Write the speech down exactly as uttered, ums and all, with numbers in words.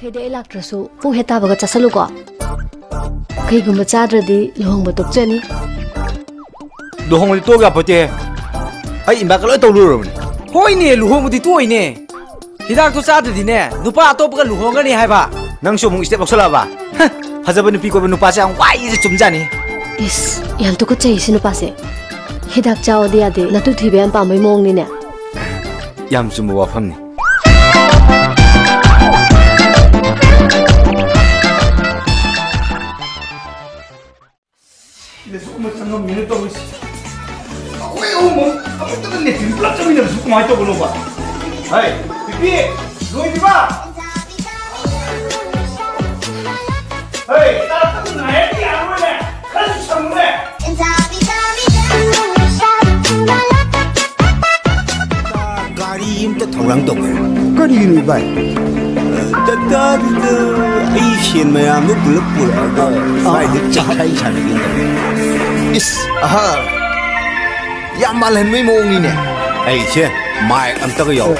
ꯍꯦꯗꯤ ꯑꯩ ꯂꯥꯛꯇ꯭ꯔꯁꯨ ꯄꯨꯡ ꯍꯦꯛ ꯇꯥꯕꯒ ꯆꯥꯁꯜꯂꯨꯀꯣ꯫ ꯀꯩꯒꯨꯝꯕ ꯆꯥꯗ꯭ꯔꯗꯤ ꯂꯨꯍꯣꯡꯕ ꯇꯣꯛꯆꯅꯤ꯫ ꯂꯨꯍꯣꯡꯕꯗꯤ ꯇꯣꯛ ꯌꯥꯄꯣꯠꯇꯦ꯫ ꯑꯩ ꯏꯝꯕꯥꯀ ꯂꯣꯏ ꯇꯧ ꯂꯣꯏꯔꯕꯅꯤ꯫ ꯍꯣꯏꯅꯦ, ꯂꯨꯍꯣꯡꯕꯗꯤ ꯇꯣꯛꯏꯅꯦ꯫ ꯍꯤꯗꯥꯛꯇꯣ ꯆꯥꯗ꯭ꯔꯗꯤꯅꯦ, ꯅꯨꯄꯥ ꯑꯇꯣꯞꯄꯒ ꯂꯨꯍꯣꯡꯒꯅꯤ ꯍꯥꯏꯕ꯫ ꯅꯪꯁꯨ ꯑꯃꯨꯛ step ꯂꯧꯁꯜꯂꯛꯑꯕ? ꯍ, ꯐꯖꯕ ꯅꯨꯄꯤ ꯀꯣꯏꯕ ꯅꯨꯄꯥꯁꯦ ꯌꯥꯝ ꯋꯥꯏꯁꯦ ꯆꯨꯝꯖꯥꯅꯤ꯫ ꯏꯁ, ꯌꯥꯝ ꯇꯨꯀꯠꯆꯩ ꯁꯤ ꯅꯨꯄꯥꯁꯦ꯫ ꯍꯤꯗꯥꯛ ꯆꯥꯎꯗꯤ ꯌꯥꯗꯦ, ꯅꯇꯨ ꯊꯤꯕ ꯌꯥꯝ ꯄꯥꯝꯕꯩ ꯃꯑꯣꯡꯅꯤꯅꯦ꯫ ꯌꯥꯝ ꯆꯨꯝꯕ ꯋꯥꯐꯝꯅꯤ꯫ ꯁꯤꯗꯁꯨ ꯑꯃ ꯆꯪꯉꯝꯃꯤꯅ ꯇꯧꯔꯤꯁꯤ꯫ ꯑꯩꯈꯣꯏ ꯑꯍꯨꯝꯃꯛ ꯑꯃꯨꯛꯇꯗ ꯂꯦꯇ꯭ꯔꯤꯟ ꯄꯨꯂꯞ ꯆꯪꯃꯤꯟꯅꯕꯁꯨ ꯀꯃꯥꯏꯅ ꯇꯧꯕꯅꯣꯕ? ꯍꯩ, ꯕꯤꯄꯤ, ꯂꯣꯏꯗ꯭ꯔꯤꯕ? ꯍꯩ, ꯆꯥꯛ ꯇꯨ ꯉꯥꯏꯔꯗꯤ ꯌꯥꯔꯔꯣꯏꯅꯦ꯫ ꯈꯔꯁꯨ ꯁꯪꯉꯨꯅꯦ꯫ ꯒꯥꯔꯤ ꯑꯝꯇ ꯊꯧꯔꯥꯡ ꯇꯧꯒꯦ꯫ ꯀꯔꯤꯒꯤꯅꯣ ꯏꯕꯥꯏ? ꯇꯇꯥꯗꯨꯗ ꯑꯩ ꯁꯦꯟ ꯃꯌꯥꯝꯗꯣ ꯄꯨꯂꯞ ꯄꯨꯔꯛꯑꯒ ꯁ꯭ꯋꯥꯏꯗ ꯆꯦꯛꯈꯥꯏ ꯁꯥꯟꯅꯒꯦ ꯇꯧꯕ꯫ ꯏꯁ, ꯑꯍ, ꯌꯥꯝ ꯃꯥꯜꯍꯟꯕꯩ ꯃꯑꯣꯡꯅꯤꯅꯦ꯫ ꯑꯩꯁꯦ ꯃꯥꯏꯛ ꯑꯝꯇꯒ ꯌꯥꯎ꯫